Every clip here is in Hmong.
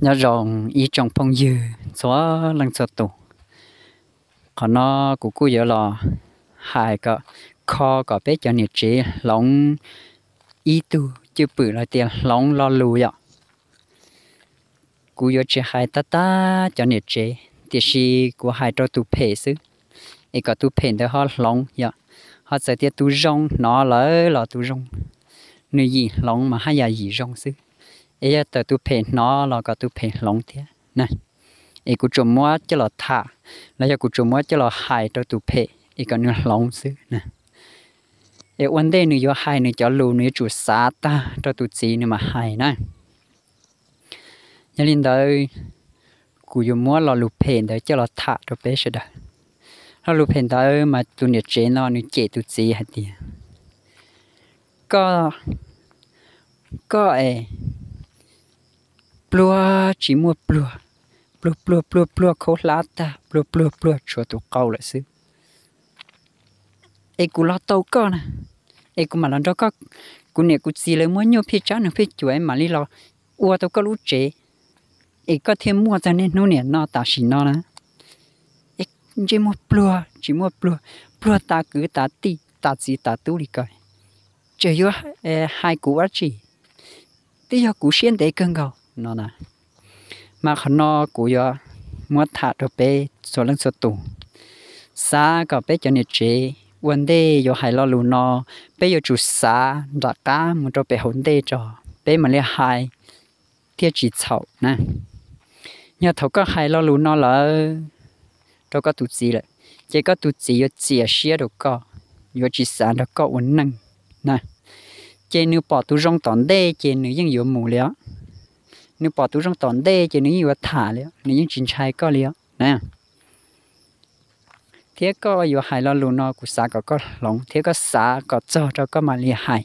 Nyob zoo ib tsoom phooj ywg txhua leej txhua tus, qhov no kuv kuj yuav los hais kom, kho kom peb cov niam tsev hloov ib tug cwj pwm los tias hloov lo lus yom. Kuv yuav tsis hais tag tag cov niam tsev, tiam sis kuv hais rau tus phem xwb, es kom tus phem ntawd ho hloov yom. Ho txawm tias tus zoo hnov lawm los tus zoo, nws yim hloov mas haj yam yim zoo xwb. Es yog txawm tus phem hnov los kom tus phem hloov thiab na. Es kuv tsuas muab coj los tham, los yog kuv tsuas muab coj los hais rau tus phem es kom nws hloov xwb na. Es ua ntej nws yuav hais nws cov lus nws yuav tsum xav tag rau tus txiv nws mam hais na. Yog li ntawd, kuv yuav muab lo lus phem ntawd coj los tham rau peb sawv daws. Lo lus phem ntawd mas tus niam tsev no nws cem tus txiv hais tias, koj, koj es pluag tsis muaj pluag, pluag pluag pluag pluag khaub hlab tag, pluag pluag pluag tshuav tus qau lawm xwb. Es kuv los tau koj na, es kuv mam los nrog koj, kuv niam kuv txiv lawv muab nyuaj phij tsab nws phij cuam es mam li los ua tau koj lub tsev, es koj thiaj muaj txog niaj hnub niam no tam sim no na. Es ntsej muag pluag tsis muaj pluag, pluag tas kwv tas tij tas txiv tas tub li ko, tseem yuav hais kuv dab tsi? Twb yog kuv siab ntev kawg nkaus no na. Mas qhov no kuv yuav muab tham rau peb txhua leej txhua tus, xav kom peb cov niam tsev ua ntej yuav hais lo lus no, peb yuav tsum xav nram qab mus rau pem hauv ntej tso, peb mam li hais thiaj tsis txhaum na. Yog thaum koj hais lo lus no lawm rau koj tus txiv lawm, ces koj tus txiv yuav txias siab rau koj, yuav tsis xav nrog koj ua neej na. Ces nws pom tus zoo tom ntej ces nws yeej yuav mus li os. Nws pom tus zoo tom ntej ces nws yeej yuav tham li os, nws yeej tsis ntshai koj li os na. Thiab koj yuav hais lo lus no kuv xav kom koj hloov thiab koj xav kom txog rau koj mam li hais.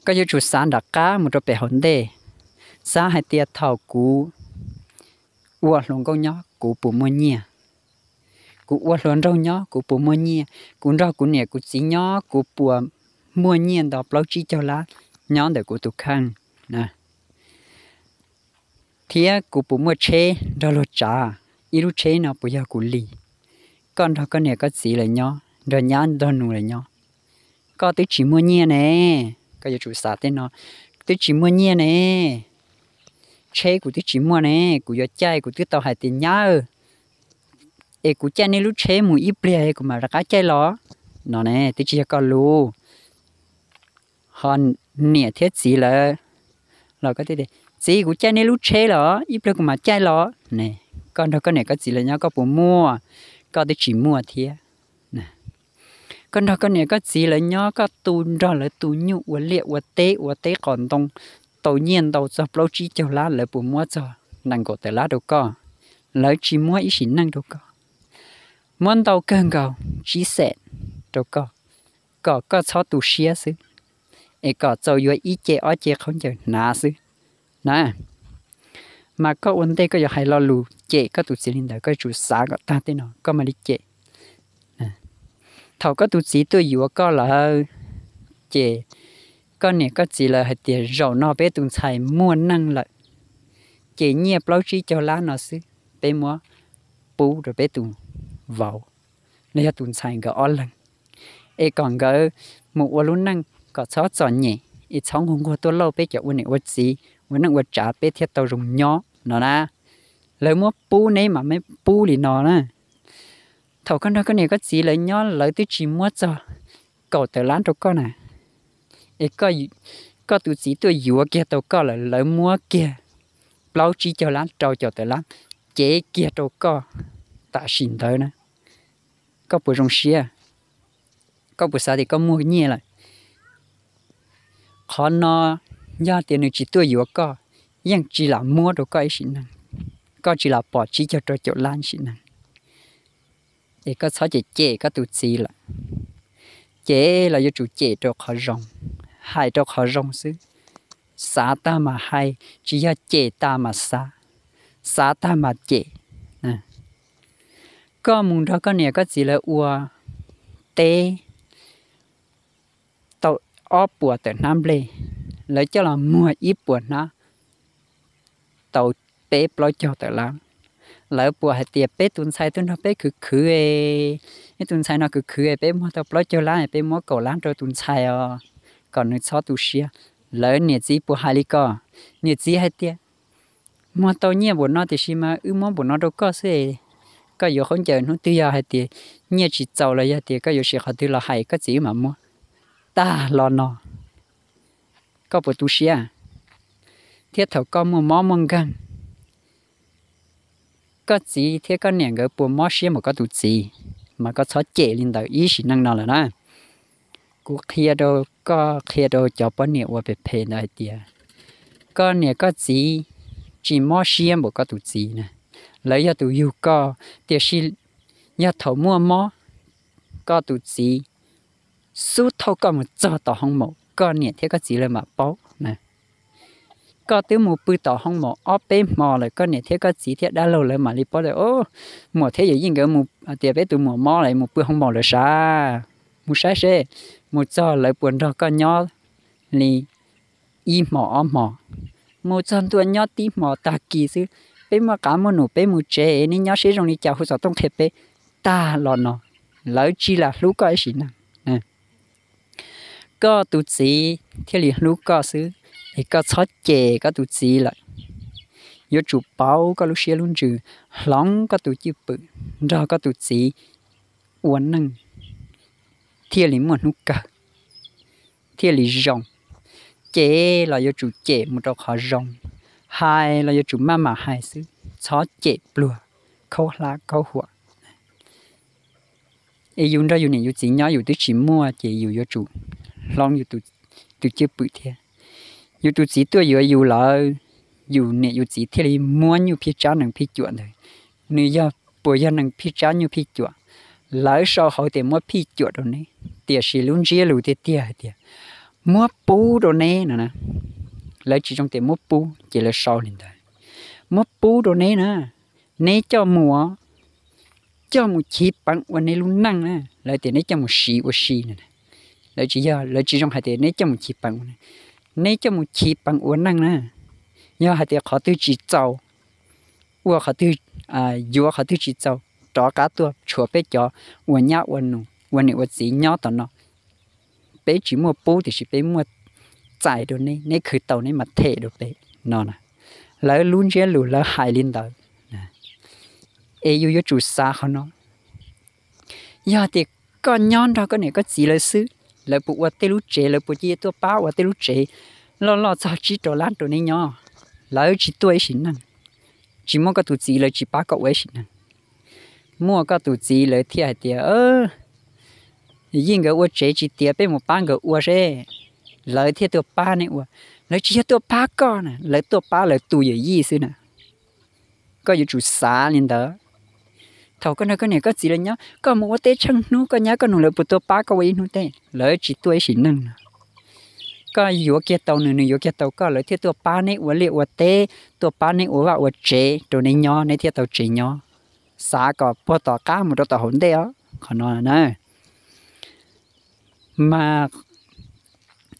Koj yuav tsum xav nram qab mus rau pem hauv ntej, xav hais tias thaum kuv ua hluas nkauj nyob kuv puas muaj nyiaj, kuv ua hluas nraug nyob kuv puas muaj nyiaj, kuv nrog kuv niam kuv txiv nyob kuv puas muaj nyiaj nto plaub tsib caug lab nyob ntawm kuv tus kheej, thiab kuv puas muaj tsheb nrog luag tsav, ib lub tsheb no puas yog kuv li. Koj nrog koj niam koj txiv lawv nyob, nrog nyab nrog nus lawv nyob, koj twb tsis muaj nyiaj ne. Koj yuav tsum xav tej no, twb tsis muaj nyiaj ne, tsheb kuv twb tsis muaj ne, kuv yuav caij kuv twb tau hais tias nyab, es kuv caij nej lub tsheb mus ib pliag kuv mam rov qab caij los no ne, twb tsis yog koj lus. Ho niam thiab txiv lawv los koj tias, txiv kuv caij nej lub tsheb los ib pliag kuv mam caij los ne. Koj nrog koj niam koj txiv lawv nyob koj puas muaj? Koj twb tsis muaj thiab. Koj nrog koj niam koj txiv lawv nyob koj tu nrog lawv tus nyuj ua liaj ua teb ua teb qos ntoo, tau nyiaj ntau txog plaub tsib caug lab lawv puas muab txog nees nkaum tawm lab rau koj? Lawv tsis muab ib sim neej rau koj. Muab ntau kawg nkaus tsib xees rau koj, kom koj txhob tu siab xwb, es kom txaus yuav ib ce ob ce khaub ncaws hnav xwb na. Mas koj ua ntej koj yuav hais lo lus cem koj tus txiv li ntawd koj yuav tsum xav kom tag tej no koj mam li cem. Thaum koj tus txiv tuaj yuav koj lawm, ces koj niam koj txiv lawv hais tias zaum no peb tus ntxhais muaj neej lawm, ces nyiaj plaub tsib caug lab no xwb peb muab pub rau peb tus vauv los yog tus ntxhais nkawd ob leeg, es kom nkawd mus ua lub neej kom txhob txom nyem, es txhob nquag nquag tuaj lauj peb cov ua niam ua txiv ua neej ua tsav peb thiaj tau zoo nyob no na. Lawv muab pub neb mas meb pub li no na. Thaum koj nrog koj niam koj txiv lawv nyob lawv twb tsis muab txog kaum tawm lab rau koj na, es koj tus txiv tuaj yuav kiag tau koj lawm lawv muab kiag plaub tsib caug lab rau caum tawm lab cev kiag rau koj tam sim ntawd na, koj puas zoo siab? Koj puas xav tias koj muaj nyiaj lawm? Qhov no yog tias nws tsis tuaj yuav koj, yeej tsis lam muab rau koj ib sim neej, koj tsis lam pom tsib caug rau caum lab ib sim neej. Es koj txhob cem cem koj tus txiv lawm. Cem los yuav tsum cem rau qhov zoo, hais rau qhov zoo xwb. Xav tag mas hais, tsis yog cem tas mas xav, xav tag mas cem. Koj mus nrog koj niam koj txiv lawv ua teb tau ob puas tawm hnab nplej, lawv coj los muag ib puas hnab tau peb plaub caug tawm lab. Lawv puas hais tias peb tus ntxhais tuaj nrog peb khwv khwv, ib tus ntxhais no khwv khwv peb muag tau plaub caug lab, peb muab kaum lab rau tus ntxhais os, kom nws txhob tu siab. Lawv niam txiv puas hais li ko? Niam txiv hais tias, muag tau nyiaj npaum no tiam sis mas wb muab npaum no rau koj xwb. Koj yuav khaub ncaws hnub twg yog hais tias nyiaj tsis txaus los yog tias koj yuav siv qhov twg los hais koj txiv wb mam muab. Tag los no, koj puas tu siab? Thiab thaum koj muaj mob muaj nkeeg, koj txiv thiab koj niam nkawd puas mob siab npaum koj tus txiv? Mas koj txhob cem li ntawd ib sim neej no lawm na. Kuv qhia rau koj, qhia rau cov poj niam uas phem phem ntawd hais tias, koj niam koj txiv tsis mob siab npaum koj tus txiv na. Lawv yog tus yug koj, tiam sis yog thaum muaj mob, koj tus txiv xub thauj koj mus txog tom hoo maum, koj niam thiab koj txiv lawv mam paub na. Koj twb mus pw tom hoo maum ob peb hmo lawm, koj niam thiab koj txiv thiab dab laug lawv mam li paub tias, o, muam thiab yawm yij nkawd mus tias peb tus muam mob lawm, mus pw hoo maum lawm sav. Mus saib seb, mus txog lawv puas nrog koj nyob li ib hmo ob hmo. Mus txog ntua nyob tib hmo tag kis xwb, peb muaj qab muaj num peb mus tsev, neb nyob seb zoo li cas hu xov tooj qhia peb. Tag los no, lawv tsis lam hlub koj ib sim neej. Koj tus txiv thiaj li hlub koj xwb, es koj txhob cem koj tus txiv lawm. Yuav tsum pauv koj lub siab lub ntsws, hloov koj tus cwj pwm, nrog koj tus txiv ua neej thiaj li muaj hnub kawg, thiaj li zoo. Cem los yuav tsum cem mus rau qhov zoo, hais los yuav tsum maj mam hais xwb, txhob cem pluag, khaub hlab khaub huam. Es yus nrog yus niam yus txiv nyob yus twb tsis muaj ces yus yuav tsum hloov yus tus cwj pwm thiab. Yus tus txiv tuaj yuav yus lawm, yus niam yus txiv thiaj li muab nyuj phij tsab nees phij cuam ntawd. Nws yog puas yog nees phij tsab nyuj phij cuam? Lawv sau hauv tias muab phij cuam rau neb, tiam sis lub ntsiab lus tiag tiag hais tias muab pub rau neb no na. Lawv tsis zoo tias muab pub ces lawv sau li ntawd. Muab pub rau neb na, neb coj mus, coj mus chiv peev ua neb lub neej na. Lawv tias neb coj mus siv ua si no. Lawv tsis yog, lawv tsis zoo hais tias neb coj mus chiv peev ua neej. Neb coj mus chiv peev ua neej na. Yog hais tias qhov twg tsis txaus, ua qhov twg, yuav qhov twg tsis txaus, rov qab tuaj tshuav peb cov ua nyab ua nus ua niam ua txiv nyob tom no. Peb tsis muaj pub tiam sis peb muaj txais rau neb, neb khwv tau neb mas them rau peb no na. Lawv lub ntsiab lus lawv hais li ntawd. Es yus yuav tsum xav qhov no. Yog tias koj nyob nrog koj niam koj txiv lawv xwb, lawv puas ua tej lub tsev, lawv puas cia tuaj pab ua tej lub tsev loj loj txog tsib rau lab rau neb nyob? Lawv tsis tuaj ib sim neej. Tsis muaj koj tus txiv lawv tsis pab koj ua ib sim neej. Muaj koj tus txiv lawv thiaj hais tias, yij nkawd ua tsev tsis tiav, peb mus pab nkawd ua seb. Lawv thiaj tuaj pab neb ua. Lawv tsis yog tuaj pab koj na, lawv tuaj pab lawv tus yawm yij xwb na. Koj yuav tsum xav li ntawd. Thaum koj nrog koj niam koj txiv lawv nyob, koj mus ua teb tsheej hnub, koj nyab koj nus lawv puas tuaj pab koj ua ib hnub teb? Lawv tsis tuaj ib sim neej na. Koj yuav kiag tau nws, nws yuav kiag tau koj, lawv thiaj tuaj pab neb ua liaj ua teb, tuaj pab neb ua vaj ua tsev rau neb nyob, neb thiaj tau tsev nyob. Xav kom puag tom qab mus rau tom hauv ntej os, qhov no na. Mas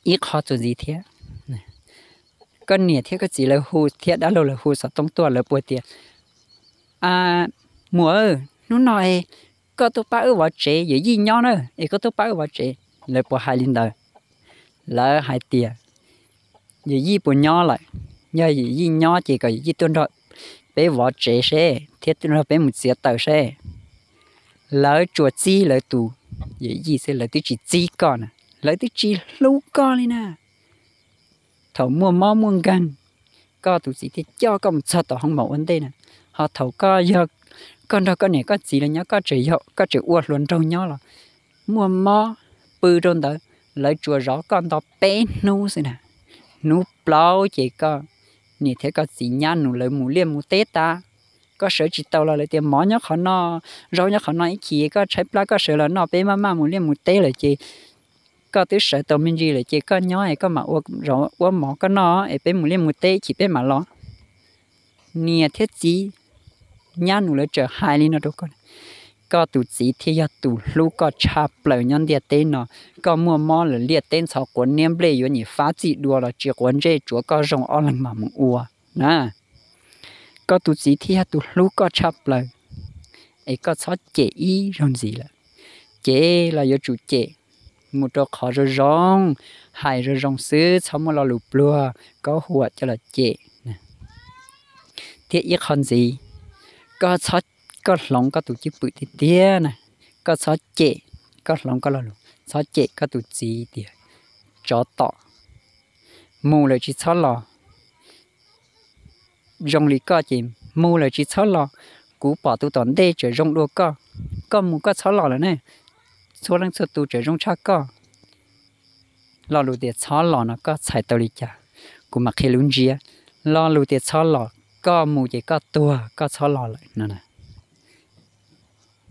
ib qho txuas ntxiv thiab, koj niam thiab koj txiv lawv hu thiab dab laug lawv hu xov tooj tuaj, lawv puas tias, muam, hnub no koj tuaj pab wb vov tsev, yawm yij nyob na, es koj tuaj pab wb vov tsev? Lawv puas hais li ntawd? Lawv hais tias, yawm yij puas nyob lawm? Yog yawm yij nyob ces kom yawm yij tuaj nrog peb vov tsev seb thiab tuaj nrog peb mus txiav taws seb. Lawv tsuas txib lawv tus yawm yij xwb, lawv twb tsis txib koj na, lawv twb tsis hlub koj li na. Thaum muaj mob muaj nkeeg, koj tus txiv thiaj coj koj mus txog tom hoo maum ua ntej na. Ho thaum koj yog, koj nrog koj niam koj txiv lawv nyob, koj tseem yog, koj tseem ua hluas nraug nyob los muaj mob pw rau ntawd, lawv tsuas zov koj nto peb hnub xwb na. Hnub plaub ces koj niam thiab koj txiv nyab nus lawv mus liaj mus teb tas. Koj sawv tsis tau los lawv tias mov nyob qhov no, zaub nyob qhov no, ib chim koj tshaib plab koj sawv los noj, peb maj maj mus liaj mus teb lawm ces koj twb sawv tau me ntsis lawm ces koj nyob es koj mam ua, ua mov koj noj es peb mus liaj mus teb ib chim peb mam los. Niam thiab txiv, nyab nus lawv tseem hais li no rau koj. Koj tus txiv thiaj yog tus hlub koj tshaj plaws nyob ntiaj teb no. Koj muaj mob lawm liaj teb ntxhov quav niab nplej yuav nyuam fab txij dua los tsis quav ntsej, tsuav koj zoo ob leeg mam mus ua na. koj tus txiv thiaj yog tus hlub koj tshaj plaws, es koj txhob cem ib zaug ntxiv lawm. Cem los yuav tsum cem mus rau qhov zoo zoo, hais zoo zoo xwb, txhob muaj lo lus pluag kaub huam coj los cem. Thiab ib qho ntxiv, koj txhob, koj hloov koj tus cwj pwm tiag tiag na, koj txhob cem, koj hloov koj lo lus, txhob cem koj tus txiv tias tsov tom, mus lawm tsis txhob los. Zoo li koj ces mus lawm tsis txhob los, kuv pom tus tom ntej tseem zoo dua koj, koj mus koj txhob los lawm ne, txhua leej txhua tus tseem zoo tshaj koj. Lo lus tias txhob los no koj txhais tau li cas? Kuv mam qhia lub ntsiab. Lo lus tias txhob los, koj mus ces koj tuag, koj txhob los lawm no.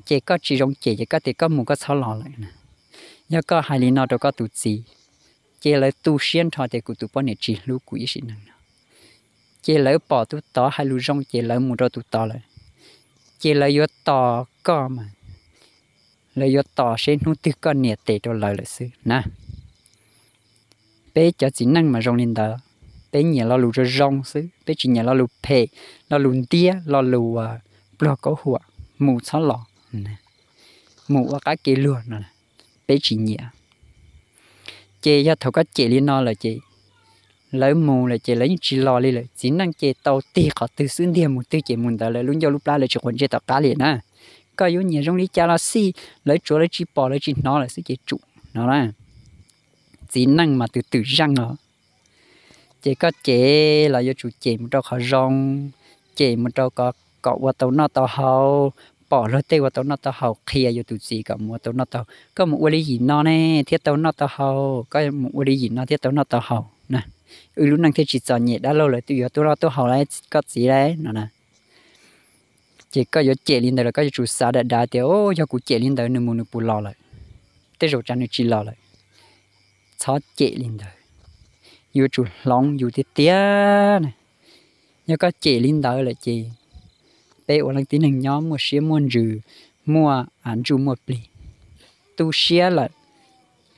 Ces koj tsis zoo cem ces koj tias koj mus koj txhob los lawm. Yog koj hais li no rau koj tus txiv, ces lawv tu siab nrho tias kuv tus poj niam tsis hlub kuv ib sim neej no. Ces lawv pom tus tod hais lus zoo ces lawv mus rau tus tod lawm. Ces lawv yuav tos koj mas, lawv yuav tos seb hnub twg koj nias tes rau lawv lawm xwb na. Peb cov txiv neej mas zoo li ntawd, peb nyiam lo lus zoo zoo xwb, peb tsis nyiam lo lus phem, lo lus ntiab, lo lus pluag kaub huam, mus txhob los, mus ua qab kev luag no, peb tsis nyiam. Ces yog thaum koj cem li no lawm ces lawv mus lawm ces lawv yeej tsis los li lawm. Txiv neej ces tau tig qhov twg xwb, ntiag mus twg ces mus ntawd, lawv lub ncauj lub plab lawv tsis quav ntsej tom qab li na. Koj yuav nyiam zoo li cas los xij, lawv tsuav lawv tsis pom lawv tsis hnov lawm xwb ces tsum no na. Txiv neej mas tus twm zeej os. Ces koj cem los yuav tsum cem mus rau qhov zoo, cem mus rau kom ua tau noj tau haus, pom luag tej ua tau noj tau haus, qhia yus tus txiv kom mus ua tau noj tau haus. Koj mus ua li yim no ne thiaj tau noj tau haus, koj mus ua li yim no thiaj tau noj tau haus na. Wb lub neej thiaj tsis txom nyem, dab laug lawv twb yuav tuaj noj tuaj haus lawm, koj txiv lawm no na. Ces koj yuav cem li ntawd los koj yuav tsum xav dav dav tias, o, yog kuv cem li ntawd nws mus nws puas los lawm, tej zaum tsam nws tsis los lawm. Txhob cem li ntawd, yuav tsum hloov yus tiag tiag na. Yog koj cem li ntawd lawm ces peb ua leej tib neeg nyob muaj siab muaj ntsws, muaj ntsuj muaj plig. Tu siab lawm,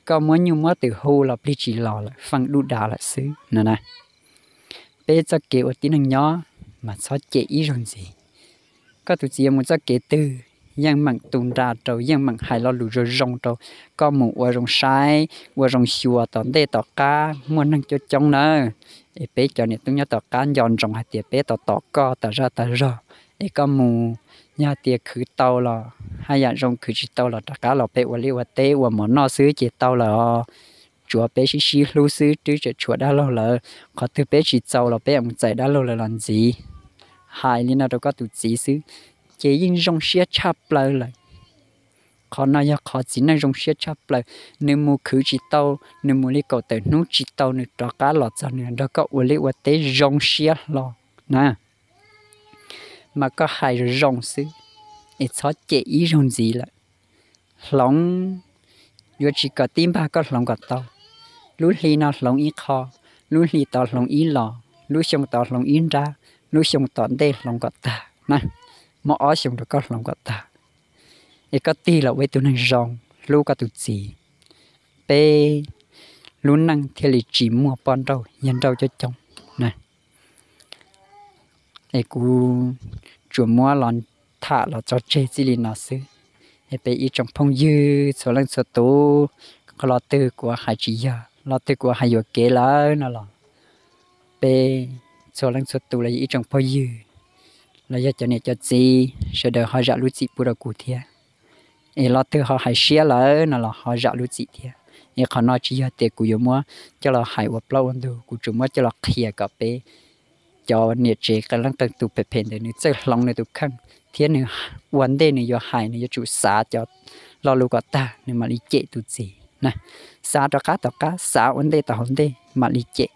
koj muab nyuj muab twm hu los plig tsis los lawm, feej dub dav lawm xwb no na. Peb txoj kev ua tib neeg nyob mas txhob cem ib zaug ntxiv. Koj tus txiv yuav mus txoj kev twg, yeej meem tu nra rau, yeej meem hais lo lus zoo zoo rau. Koj mus ua zoo saib ua zoo xyuas tom ntej tom qab, muaj neeg coob coob nawb. Es peb cov niam tub nyob tom qab nco ntsoov hais tias peb tos tos koj tas zaj tas zog. Es koj mus, yog hais tias khwv tau los haj yam zoo, khwv tsis tau los rov qab los peb ua liaj ua teb ua mov noj xwb ces tau lawm os. Tsuav peb sib sib hlub xwb twb tseem tshuav dab laug lawm, qhov twg peb tsis txaus los peb mus txais dab laug lawv los ntxiv. Hais li no rau koj tus txiv xwb, ces yeej zoo siab tshaj plaws lawm. Qhov no yog qhov txiv neej zoo siab tshaj plaws. Nws mus khwv tsis tau, nws mus li kaum tawm hnub tsis tau, nws rov qab los txog nws nrog koj ua liaj ua teb zoo siab hlo na. Mas koj hais zoo zoo xwb, es txhob cem ib zaug ntxiv lawm. Hloov, yuav tsis kom tib npag koj hloov kom tau. Lub hli no hloov ib qho, lub hli tod hloov ib los, lub xyoo tod hloov ib nrab, lub xyoo tom ntej hloov kom tag na. Muab ob xyoo rau koj hloov kom tag, es koj tig los ua ib tug neeg zoo, hlub koj tus txiv, peb lub neej thiaj li tsis muaj poj nrauj yawg nrauj coob coob na. Es kuv tsuas muab los tham los tso tseg txij li no xwb. Es peb ib tsoom phooj ywg txhua leej txhua tus, qhov lo twg kuv hais tsis yog, lo twg kuv hais yuam kev lawm no los, peb txhua leej txhua tus los yog ib tsoom phooj ywg, los yog cov niam cov txiv, sawv daws ho zam lub txim pub rau kuv thiab. Es lo twg ho hais siab lawm no los ho zam lub txim thiab. Es qhov no tsis yog tias kuv yuav muab coj los hais ua plaub ua ntug, kuv tsuas muab coj los qhia kom peb cov niam tsev qee leej qee tus phem phem ntawd nws txawj hloov nws tus kheej, thiab nws ua ntej nws yuav hais nws yuav tsum xav cov lo lus kom tag nws mam li cem tus txiv na. Xav rov qab tom qab, xav ua ntej tom hauv ntej mam li cem.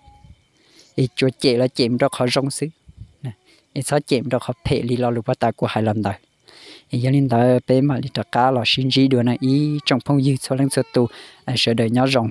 Es tsuas cem los cem mus rau qhov zoo xwb, es txhob cem mus rau qhov phem li lo lus puag ta kuv hais los ntawd. Es yog li ntawd peb mam li rov qab los sib ntsib dua na ib tsoom phooj ywg txhua leej txhua tus, sawv daws nyob zoo.